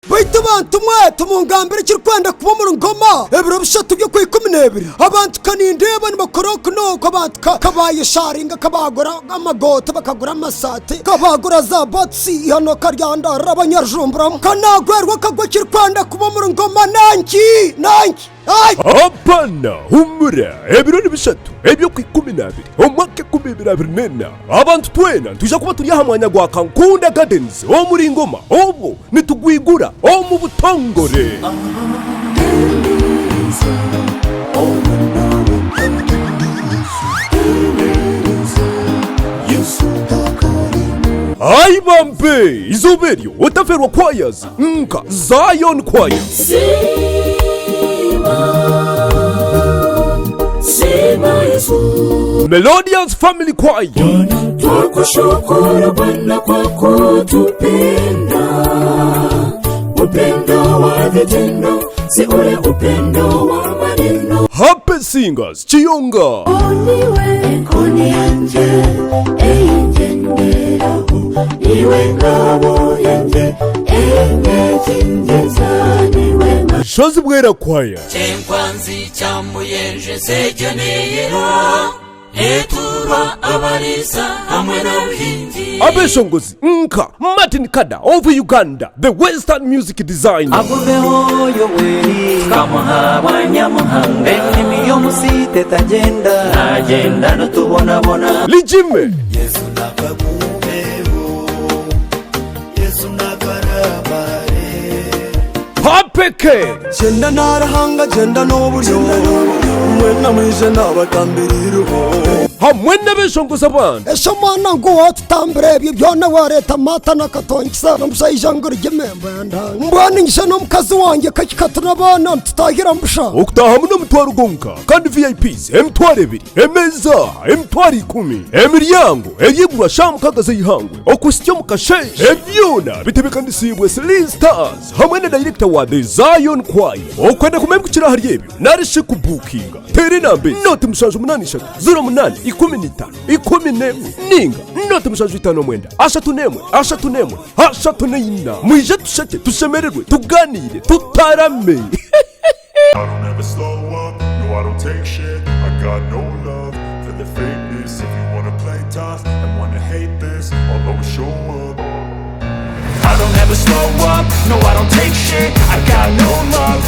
Baitu bantu mwe, timungambira ekirikwenda kuba omuri Ngoma ebiro bishatu by'Okwikumi n'ebiri. Abantu ka nindeeba nibakora oku n'oku, abantu ka, ka bayesharinga, ka baagura amagooti, bakagura amasaati, ka baagura za batsi, hano karyandarira abanyarujumburamu. Ka naagwerwa akagwe ekirikwenda kuba omuri Ngoma n'enki? N'enki? Ai! Hapana! Humura! Ebiro ni bishatu eby'Okwikumi n'abiri omwaka 2024. Abantu twena nitwija kuba turi aha mwanya gwa Kankunda Gardens omuri Ngoma obwo nitugwigura omu butongore. Ai bambe! Eizooba eryo otaferwa choirs nka Zion Choir. Melodious Family Choir. Twakushukuru Bwana kwa kutupenda, upendo wa vitendo si ule upendo wa maneno. Happy Singers Kiyonga. Niwe koni yanje eyingenderaho, niwe ngabo yanje enyekingiza, niwe Nshozi Bwera Choir. Kyenkwanzi kya Muyenje Segyo neyera Neturwa abariisa hamwe n'abahingi. Abeshongozi nka Martin Kada of Uganda, the Western Music Designer. Agumeho Yoweri Tukamuhabwa Nyamuhanga. Enimi y'omusi tetagyenda. Nagyenda nitubonabona. Lijime. Yesu nakagumeho, Yesu nakarabare. Papeke. Gyenda na Ruhanga gyenda n'oburyo, mwena mwije nabatambira iriho. Hamwe n'abeshongozi abandi. Ese mwana ngu waatutambira ebyo byona waareeta amaata n'akatonkisa n'omushaija ngu rya emembo yandanga. Mbwenu nyije n'omukazi wangye kakika n'abaana nitutahira busha. Okutaahamu n'omutwaro gwonka kandi VIPs emitwaro ebiri, emeeza emitwaro ikumi, emiryango eryigurwa shaaha mukaaga z'eihangwe okuhitsya omu kasheeshe. Ebi byona bitebeekanisiibwe Slee Stars hamwe na dayirekita wa The Zion Choir. Okwenda kumanya ebirikukira ahari ebyo nari shi kubuukinga, teera enamba ezi, noti 783 08 15 11 ninga noti 759 31 31 34. Mwije tusheke, tushemererwe, tugaaniire, tutarame. I don't ever slow up, no I don't take shit I got no love for the fakeness If you wanna play tough and wanna hate this I'll always show up I don't ever slow up, no I don't take shit I got no love.